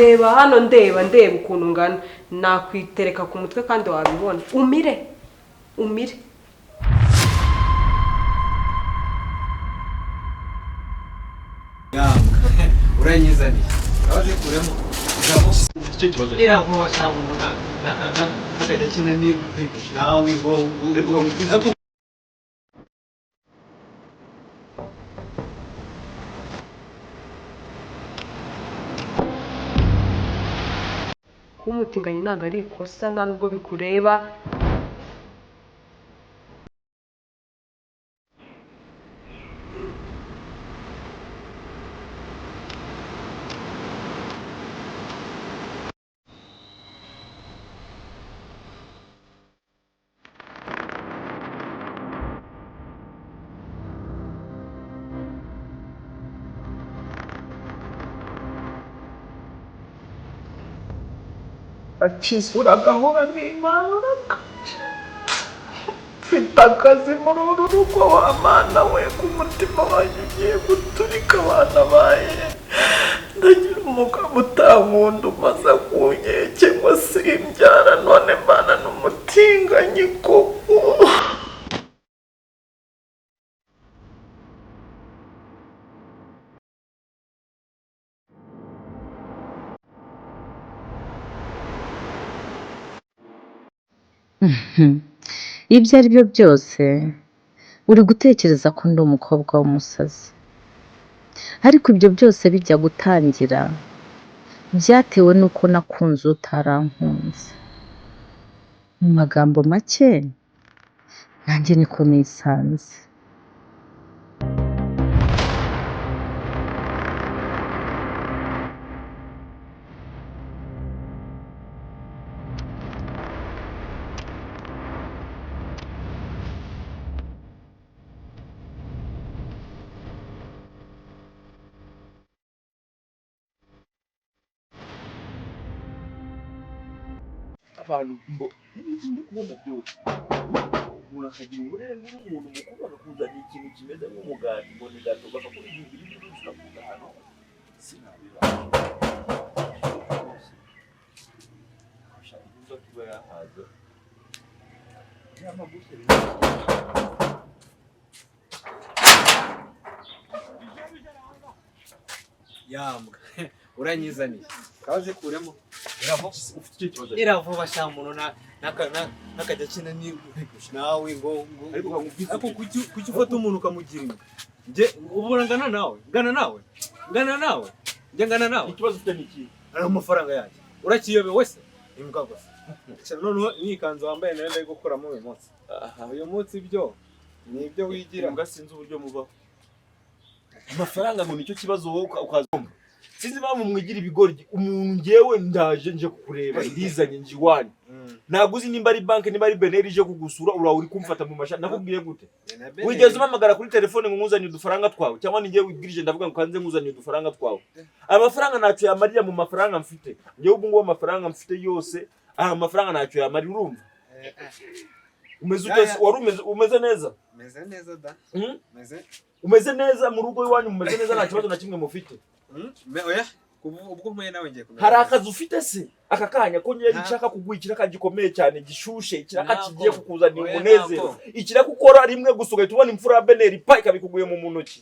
Reba hano, ndeba ndeba ukuntu ngana, nakwitereka ku mutwe kandi wabibona. Umire, umire. Uranyizaniye, abazikuremo. Icyo kibazo. Nawe ngo Kuba umutinganyi ntabwo ari ikosa, nta nubwo bikureba. Akizura gahora n'Imana, mfite akazi muri uru rugo. Wa Mana we, ku mutima wanjye ugiye guturika. Abana baye, ndagira umugabo utankunda, umaze kunkeke ngo simbyara, none mbana n'umutinganyi koko. Ibyo ari byo byose, uri gutekereza ko ndi umukobwa w'umusazi, ariko ibyo byose bijya gutangira byatewe n'uko nakunze utarankunze. Mu magambo make, nanjye niko nisanze. Abantu ngo ndi kubona byose, umuntu akagira uburere n'umuntu mukuru, akakuzanira ikintu kimeze nk'umugati ngo ni gato, bagakora ibintu biri ukavuga hano sinabibasha rwose. Ushaka kuvuga ko yahaze yamaguse. Yambwa, uranyizaniye, abazikuremo. Ufite icyo kibazo. Iravuba sha, muntu nakajya akina nawe ngo Ariko kakubwiza ariko kuki ufata umuntu ukamugira imbwa? Njye ubura ngana nawe, ngana nawe, ngana nawe, njye ngana nawe. Ikibazo ufite ni iki? Ari amafaranga yanjye, urakiyobewe se? Imbwa gusa. Noneho n'iyi kanzu wambaye nayo ndayigukuramo uyu munsi. Uyu munsi ibyo ni ibyo wigira. Imbwa, sinzi uburyo mubaho. Amafaranga ngo nicyo kibazo, wowe ukaza. Sinzi impamvu mwigira ibigoryi. Umuntu ngewe ndaje, nje kukureba, ndizanye, nje iwanyu. Ntabwo uzi nimba ari banki, nimba ari BNR ije kugusura. Uraho uri kumfata mu mashati, nakubwiye gute? Wigeze umpamagara kuri telefone ngo nkuzanire udufaranga twawe, cyangwa ni ngewe wibwirije ndavuga ngo kanze nkuzanire udufaranga twawe? Amafaranga ntacyo yamarira mu mafaranga mfite ngewe ubu ngubu. Amafaranga mfite yose aha, amafaranga ntacyo yamarira. Urumva umeze ute? Wari umeze neza? Meze neza da. Meze. Umeze neza mu rugo iwanyu? Mumeze neza, nta kibazo na kimwe mufite? Oya, ubwo mpuye nawe ngiye kumenya. Hari akazi ufite se aka kanya ko ngiye Nta- nshaka kuguha ikiraka gikomeye cyane, gishushe, ikiraka Ntako. kigiye kukuzanira Oya, umunezero, ntako. ikiraka ukora rimwe gusa ugahita ubona imfura ya BNR pa ikabikuguye mu ntoki.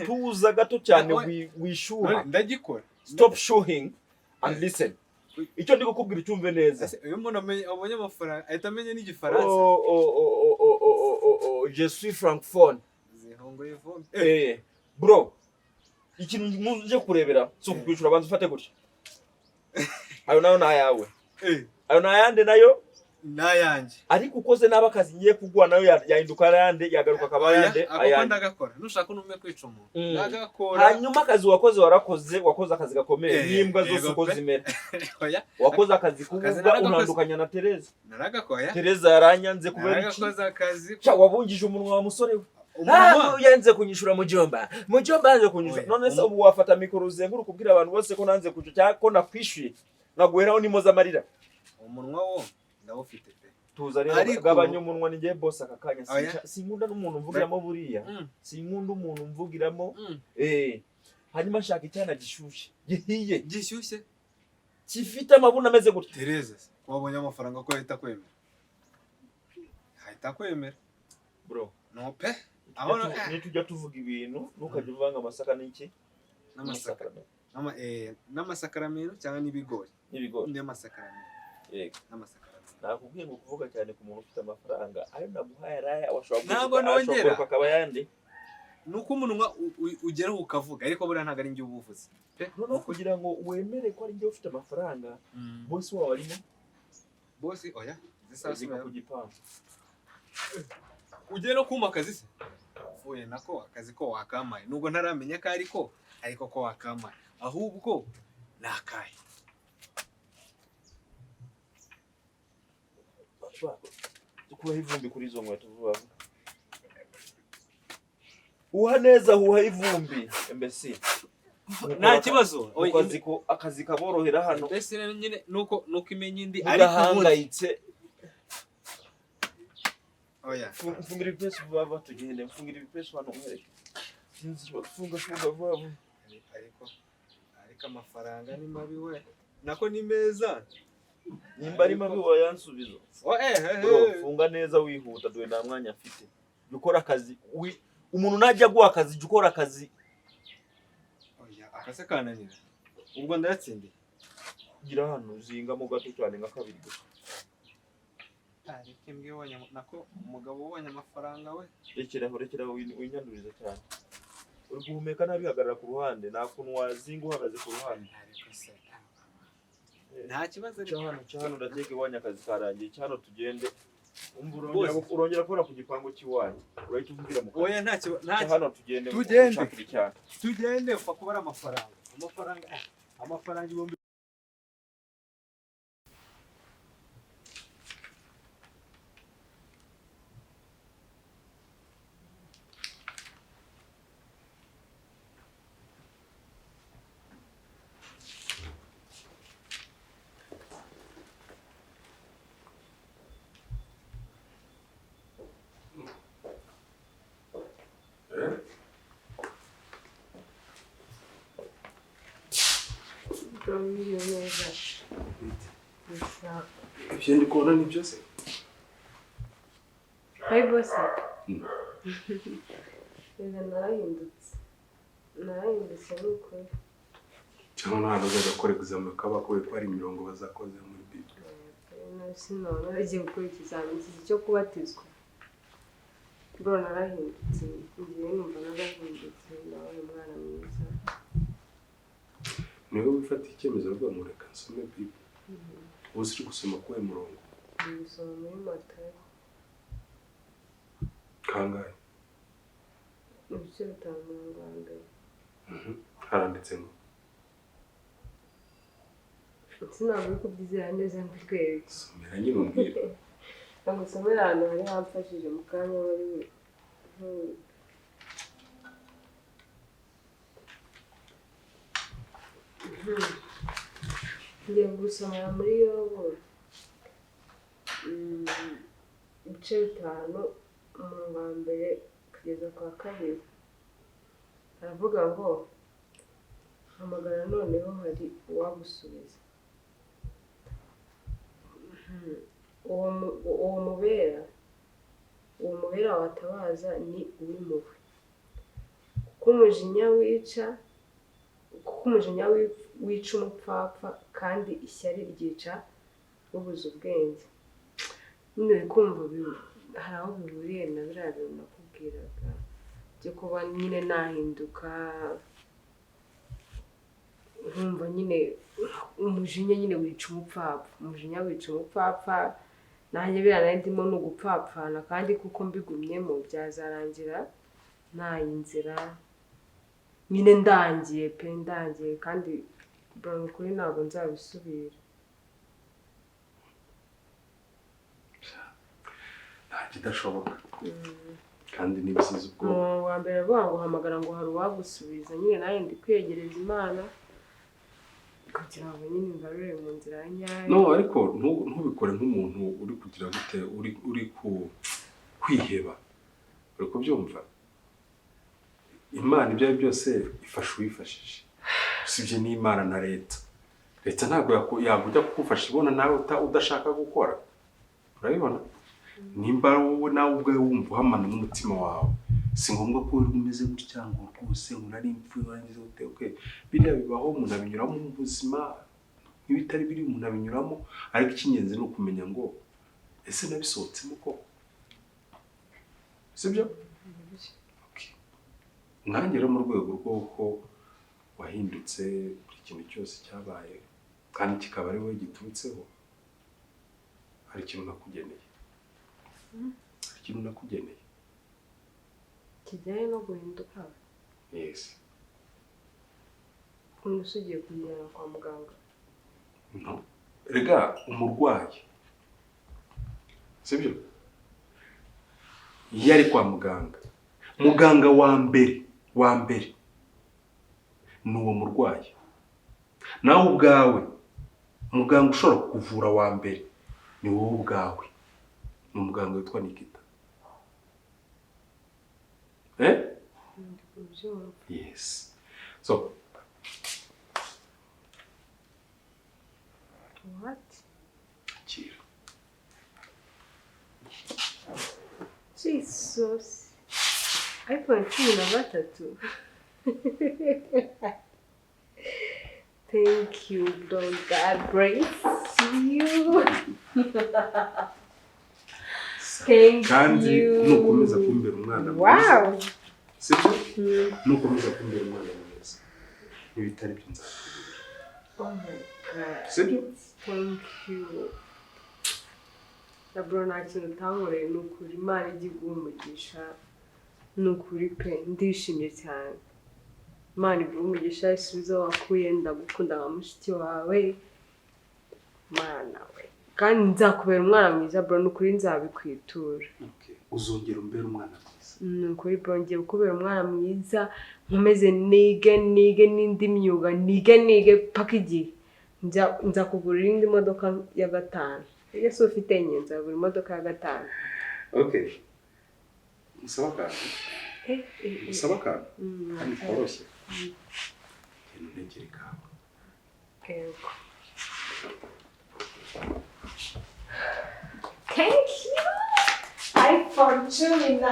Tuza gato cyane. Oya. Wishyuha. None ndagikora. Stop shuhing and listen. Icyo ndi kukubwira ucyumve neza. Ese uyu muntu abonye amafaranga ahita amenya n'igifaransa? Oh, oh, oh, oh, oh, oh, oh, oh, je suis francophone. Zihongoye ivumbi. Bro, ikintu muje kurebera si ukukwishyura. Banza ufate gutya, ayo nayo ni ayawe. Ayo ni ayande nayo? N'ayanjye. Ariko ukoze nabi, akazi ngiye kuguha nayo yahinduka ayande, yagaruka akaba ayande. Ako ko Ayande. ndagakora, nushaka unume kwica umuntu. Ndagakora. Hanyuma akazi wakoze, warakoze, wakoze akazi gakomeye. N'imbwa zose Yego uko pe. zimera. Oya. Wakoze akazi Akazi k'ububwa. naragakoze. Unandukanya na Tereza. Naragakoya. Tereza yaranyanze kubera iki? Naragakoze akazi. Cya, wabungije umunwa wa musore we. Umunwa. Ntabwo yanze kunyishura mujomba, mujomba yanze kunyishura. Oya. None se ubu wafata mikoro uzenguruka ubwira abantu bose ko nanze kunyishura cyangwa ko nakwishyuye, nkaguheraho n'imoza amarira? Umunwa wo ndawufite pe. Tuza rero. Ariko- Gabanya umunwa, ni njye boss aka kanya. Oya. Sinkunda n'umuntu mvugiramo buriya. Sinkunda umuntu mvugiramo. Hanyuma nshaka icyana gishushe, gihiye. Gishyushye. Gifite amabuno ameze gutya. Tereza se, ko wabonye amafaranga, ko ahita akwemera, ahita akwemera? Bro. No pe, aho Nitujya tuvuga ibintu, ntukajya uvanga amasaka n'iki? N'amasaka. N'amasakaramento cyangwa n'ibigori. N'ibigori. N'amasakaramento. Yego. N'amasakaramento. Nakubwiye ngo kuvuga cyane ku muntu ufite amafaranga, ayo naguhaye araya washobora Ntabwo kuvuga, ashobora nongera. kugaruka akaba yandi. Ni uko umunwa ugeraho ukavuga, ariko buriya ntabwo ari njye uba uvuze pe. Noneho kugira ngo wemere ko ari njye ufite amafaranga, bosi wawe arimo? Bosi oya, zisa. Zika ku gipangu. Ugiye no kumpa akazi se? Uye nako akazi ko wakampaye, nubwo ntaramenya ko ariko ko wakampaye, ahubwo ni akahe? Dukuraho ivumbi kuri izo nkweto vuba vuba. Huha neza, huha ivumbi mbese. Nta kibazo. Mu kazi ko akazi kaborohera hano. Mbese rero nyine nuko imenya indi, ariko ubundi Udahangayitse. Oya. Mfungira ibipesu vuba vuba tugende. Mfungira ibipesu hano nkwereke. Sinzi ikibazo. Funga, funga vuba vuba. Ariko amafaranga ni mabi we, nako ni meza. Nimba ari mabi wayansubiza. Oh, eh, eh, Bro, eh. funga neza wihuta, dore nta mwanya mfite. Jya ukora akazi, umuntu najya aguha akazi, jya ukora akazi. Oya, akase kananira, ubwo ndayatsindiye. Gira hano, zingamo gato cyane, nka kabiri gusa. Ariko imbwa ibonye, nako umugabo ubonye amafaranga we. Rekeraho, rekeraho, winyanduriza cyane. Uri guhumeka nabi, hagarara ku ruhande. Nta kuntu wazinga uhagaze ku ruhande. Ariko se nta kibazo ariko. Cya hano, cya hano, ndateka iwanyu akazi karangiye. Cya hano tugende. Umva, urongera Bose. Urongera gukora ku gipangu cy'iwanyu, urahita uvugira mu kazi. Oya, nta kibazo, nta Cya hano tugende. Tugende. Ushakire icyana. Tugende, upfa kubara amafaranga 1000. Bro, neza. Gusa Ibyo ndi kubona ni byose. Hi boss. Reka, narahindutse. Narahindutse ni ukuri. Cyangwa n'ahantu uzajya gukora examen ukaba bakubwiye ko hari imirongo bazakoze muri Bible. Sinabona bagiye gukora ikizamini cyo kubatizwa. Bro, narahindutse. Ngiye numva narahindutse, nabaye umwana mwiza. Niwe wifata icyemezo uvuga ngo reka nsome Bible? Ubu uri gusoma kuwe murongo? Ndi gusoma muri Matayo. Kangahe? Ibice 5, umurongo wa mbere. Haranditse ngo? Sinabwo uri kubyizera neza ngo utwereke. Somera nyine umbwire. Ngo usomere ahantu hari hamfashije mu kanya wari we. Ngiye gusomera muri Yobu, ibice 5, umurongo wa mbere kugeza ku wa kabiri. Aravuga ngo: "Hamagara noneho hari uwagusubiza. Uwo mubera watabaza ni uw'impuhwe, kuko umujinya wica umupfapfa, kandi ishyari ryica ubuze ubwenge." Nyine uri kumva hari aho bihuriye na biriya bintu nakubwiraga byo kuba nyine nahinduka, nkumva nyine umujinya nyine wica umupfapfa, umujinya wica umupfapfa. Nanjye biriya nari ndimo ni ugupfapfana, kandi kuko mbigumyemo byazarangira ntaye inzira nyine, ndangiye pe, ndangiye. Kandi bro, ni ukuri ntabwo nzabisubira. Nta kidashoboka, kandi ntibisize ubwoba. Umurongo wa mbere aravuga ngo hamagara ngo hari uwagusubiza. Nyine nanjye ndi kwiyegereza Imana kugira ngo nyine ngarure mu nzira ya nyayo. No, ariko ntubikore nk'umuntu uri kugira gute, uri ku kwiheba. Uri kubyumva? Imana ibyo ari byo byose ifasha uwifashije, usibye n'Imana na leta. Leta ntabwo yagujya kugufasha ibona nawe udashaka gukora. Urabibona? Nimba wowe nawe ubwawe wumva uhamana n'umutima wawe, si ngombwa ko uri umeze gutya ngo rwose ngo nari impfuye warangiza gute. Okay, biriya bibaho, umuntu abinyuramo mu buzima, n'ibitari biri umuntu abinyuramo, ariko icy'ingenzi ni ukumenya ngo ese nabisohotsemo koko, sibyo? Okay. Nanjye rero mu rwego rw'uko wahindutse, buri kintu cyose cyabaye kandi kikaba ari wowe giturutseho, hari ikintu nakugeneye, hari ikintu nakugeneye. Kijyanye no guhinduka? Yes. Umuntu se ugiye kumujyana kwa muganga? No, rega umurwayi, sibyo, iyo ari kwa muganga, muganga wa mbere wa mbere ni uwo murwayi. Nawe ubwawe muganga ushobora kukuvura wa mbere ni wowe ubwawe, ni umuganga witwa Nikita, eh? Ndi kubyumva. Yes, so What? Akira. Jesus, iPhone 13. Thank you, Lord. God bless you. Thank Kandi you. nukomeza kumbera umwana mwiza, Wow. sibyo, nukomeza kumbera umwana mwiza, n'ibitari byo nzakubwira. Oh my God. Sibyo? Thank you. Bro, nta kintu utankoreye, ni ukuri. Imana ijya iguha umugisha, ni ukuri pe, ndishimye cyane. Imana iguha umugisha, isubize aho wakuye. Ndagukunda nka mushiki wawe. Mana we, kandi nzakubera umwana mwiza bro, ni ukuri, nzabikwitura. Okay. Uzongera umbere umwana mwiza. Ni ukuri bro, ngiye kukubera umwana mwiza, nkomeze nige, nige n'indi myuga, nige, nige paka igihe nza kugura indi modoka ya gatanu. Iyo si ufite enye, nzagura imodoka ya gatanu. Okay, musaba akantu. Eh, eh, eh. Musaba akantu kandi koroshye. Genda untekere ikawa. Yego. Thank you. iPhone 13.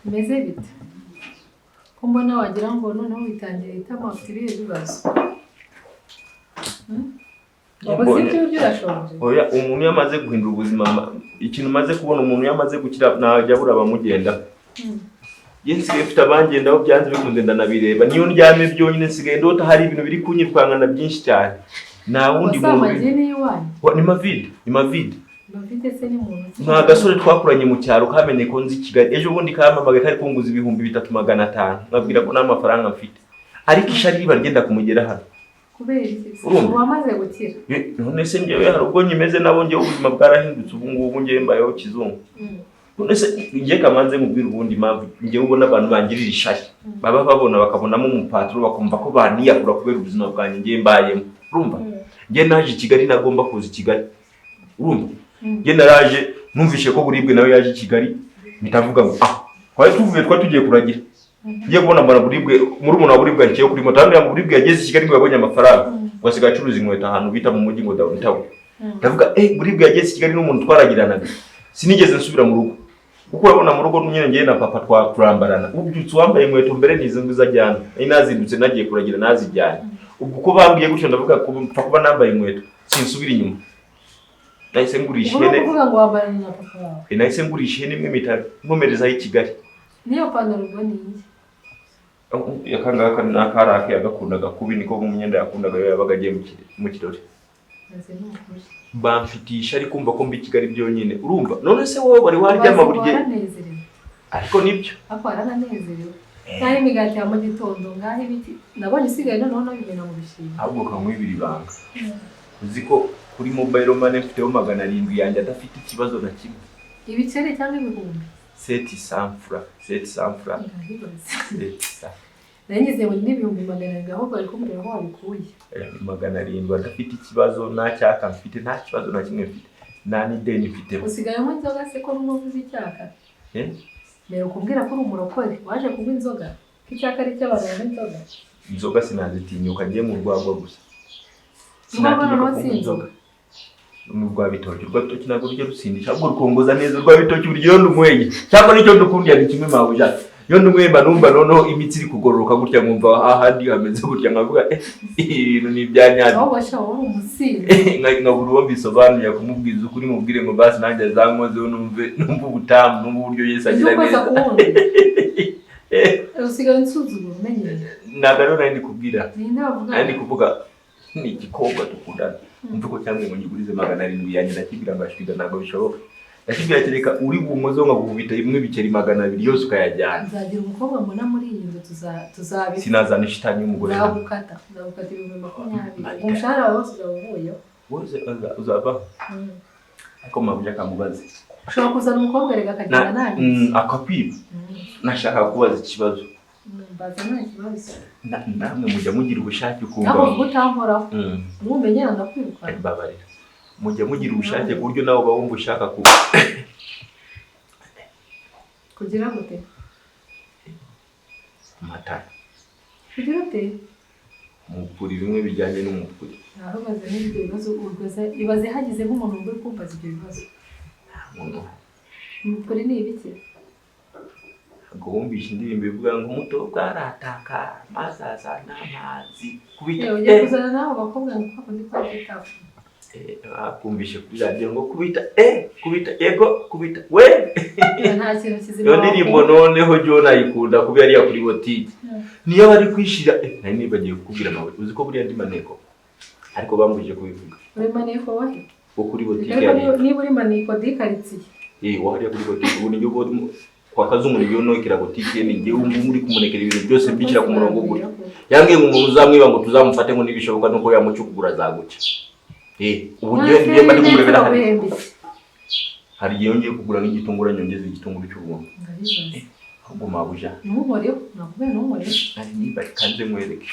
Bimeze bite ko mbona wagira ngo noneho witangiye itama? Ufite ibihe bibazo? Hmm? Wabuze ibyo urya, urashonje? Oya, umuntu iyo amaze guhindura ubuzima, ikintu umaze kubona, umuntu iyo amaze gukira ntajya abura abamugendaho. Njye nsigaye mfite abangendaho byanze bikunze, ndanabireba. Niyo ndyamye byonyine nsigaye ndota hari ibintu biri kunyirukankana byinshi cyane. Nta wundi muntu Wasambagiye n'iwanyu? Ni Mavide, ni Mavide. Bafite se ni muntu ki? Nta gasore twakuranye mu cyaro kamenye ko nzi i Kigali. Ejo bundi kampamagaye kari kunguza 3500, nkabwira ko nta mafaranga mfite, ariko ishari riba ryenda kumugera hano. Kubera iki se? Urumva? Uwamaze gukira. None se njyewe hari ubwo nyimeze nabo? Njyewe ubuzima bwarahindutse, ubu ngubu njyewe mbayeho kizungu. None se njye kamanze nkubwire ubundi impamvu njyewe ubona abantu bangirira ishari, baba babona bakabonamo umupaturo, bakumva ko baniyahura kubera ubuzima bwanjye njyewe mbayemo, urumva? Njye naje i Kigali, nagomba kuza i Kigali, urumva? Njye naraje numvishe ko Buribwe nawe yaje i Kigali, mpita mvuga ngo ah, twari tuvuye, twari tugiye kuragira, ngiye kubona mbona Buribwe, murumuna wa Buribwe agiye kuri moto, arambwira ngo Buribwe yageze i Kigali, ngo yabonye amafaranga, ngo asigaye acuruza inkweto ahantu bita mu mujyi ngo Downtown. Ndavuga eh, Buribwe yageze i Kigali n'umuntu twaragiranaga. Sinigeze nsubira mu rugo kuko urabona mu rugo nyine njyewe na papa twakurambarana, ubyutse wambaye inkweto mbere nizo ngizo ajyana, nari nazindutse nagiye kuragira nazijyanye. Ubwo uko bambwiye gutyo ndavuga ko mpfa kuba nambaye inkweto sinsubira inyuma. Nahise ngurisha Ubwo ni ihene. ukuvuga ngo wambarana na papa wawe? Nahise ngurisha ihene imwe mpita nkomerezaho i Kigali. N'iyo pantaro ubwo ni iye? Aka ngaka ni akarake yagakundaga kubi, niko mu myenda yakundaga iyo yabaga agiye mu kirori. Maze ni ukuri. Bamfitisha ariko kumva ko mba i Kigali byonyine, urumva? None se wowe wari waryama buri gihe? Waranezerewe. Ariko nibyo. Ariko warananezerewe, ngaho imigati ya mu gitondo, ngaho ibiti nabonye isigaye, noneho nabimena mu bishingwe. Ahubwo kankwibira ibanga, uzi ko kuri mobile money mfiteho 700 yanjye adafite ikibazo na kimwe? Ibiceri cyangwa ibihumbi? 700 francs, 700 francs. Ndahibaza. 700. Nari ngo ni 700,000, ahubwo bari kumbwira aho wabikuye. 700 adafite ikibazo, nta cyaka mfite, nta kibazo na kimwe mfite, nta n'ideni mfite. Usigaye unywa inzoga se ko n'uvuze icyaka? Eh? Mbere ukubwira ko uri umurokore, waje kunywa inzoga, ko icyaka ari icy'abantu banywa inzoga. Inzoga sinazitinyuka, ngiye mu rwagwa gusa. Urwagwa Sinatinyuka noneho kunywa si inzoga. Mu rwa bitoki, urwa bitoki ntabwo rujya rusindisha, ahubwo rukongoza neza. Urwa bitoki buri gihe iyo ndunyweye, cyangwa nicyo ndukundira ni kimwe, mabuja, iyo ndunyweye mba numva noneho imitsi iri kugororoka gutya, nkumva ahandi hameze gutya, nkavuga eh, ibintu ni ibya nyabyo. Ahubwo sha, wowe uri umusinzi. Nkabura uwo mbisobanuye kumubwiza ukuri, mubwire ngo basi nanjye azankozeho numve ubutamu, numve uburyo Yesu Ujye agira ukoza neza. ku wundi, usigaye unsuzugura umenyereye. Ntabwo ariho nari ndi kubwira. Ninde wavuga? Nari ndi kuvuga ni igikobwa dukundana, umve ko cyangwa ngo ngigurize 700 yanjye. Ndakibwira ngo ashwida, ntabwo bishoboka. Ndakibwira kereka uri bunkozeho nkagukubita imwe ibiceri 200 yose ukayajyana. Nzagira umukobwa mbona muri iyi nzu tuzabi Sinazana ishitani y'umugore hano. Nzagukata 20,000, umushahara wawe wose uzaba uvuyeho. Wose uzavaho. Ariko mabuja, akamubaze. Ushobora kuzana umukobwa reka akagenda nanjye. Akakwiba. Nashaka kubaza ikibazo. Mbaza, nta kibazo. Namwe mujya mugira ubushake ukumva Naho uvuga utankoraho, numenyera ndakwirukana. Mbabarira, mujya mugira ubushake ku buryo nawe uba wumva ushaka ku Kugira gute? Amatara. Kugira ute? Umupuri, bimwe bijyanye n'umupuri. Naho ubaze n'ibyo bibazo, ibaze hagize nk'umuntu uri kumbaza ibyo bibazo. Umuntu. Umupuri ni ibiki? Ntabwo wumvishe indirimbo ivuga ngo umuto bwarataka maze azana amazi kubita? Yewe, ugiye kuzana n'abo bakobwa ngo kwa kundi kwa kwitaba. Bakumvishe kuri radiyo ngo kubita, kubita, yego, kubita we. Nta kintu kizima. Iyo ndirimbo noneho jyo nayikunda kuba yariya kuri botike, niyo bari kwishira. Nari nibagiwe kukubwira amabuye, uzi ko buriya ndi maneko, ariko bambujije kubivuga. Uri maneko wahe? Wo kuri botike. Ariko Yariya. niba uri maneko di karitsiye. Wahariya kuri botike, ubu nibyo bwo kwa kazungu, nibyo nokera botike, ni njyewe ubu muri kumunekera ibintu byose mbishyira ku murongo gutya. Yambwiye ngo umuntu uzamwiba ngo tuzamufate, ngo nibishoboka nuko yamucukugura azaguca. Ubu ngiye mba ndi kumurebera hariya. Hari igihe yongeye kugura nk'igitunguru, nyongeza igitunguru cy'ubuntu. Ndabibaza. Ahubwo mabuja. Ntunkoreho, nakubwiye ntunkoreho. Nari niba kanze nkwereke.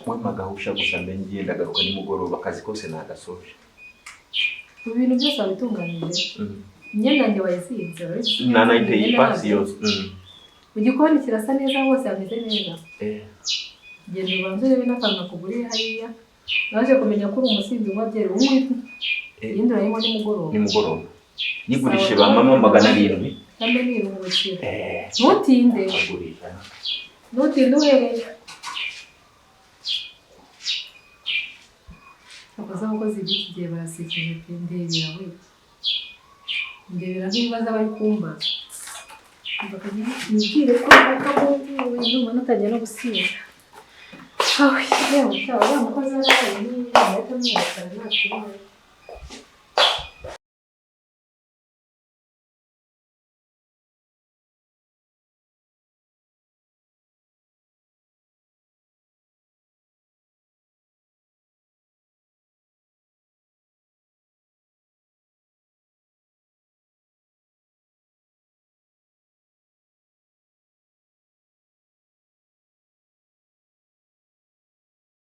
We magahusha gusa, mbe ngiye, ndagaruka nimugoroba, akazi kose nagasoje. Ubu bintu byose wabitunganyije? Imyenda yanjye wayizinze, urabizi? Nanayiteye Imyenda ipasi ntabyo. yose. Mu gikoni kirasa neza, hose hameze neza. Genda ubanze urebe n'akantu nakuguriye hariya. Naje kumenya ko uri umusinzi unywa byeri, unywa iyindi urayinywa nimugoroba. Nimugoroba nigurishe ba mama 700. Kandi niruhukira, ntutinde. Agurisha. Ntutinde uhereye akoze. Abakozi b'iki gihe barasekeje pe! Ndebera we, ndebera nk'ibibazo bari kumbaza. Nibwire ko ndumva natangiye no gusinda. Awe yewe, cyaba wa mukozi araye n'ahita amwerekana, nta kibazo.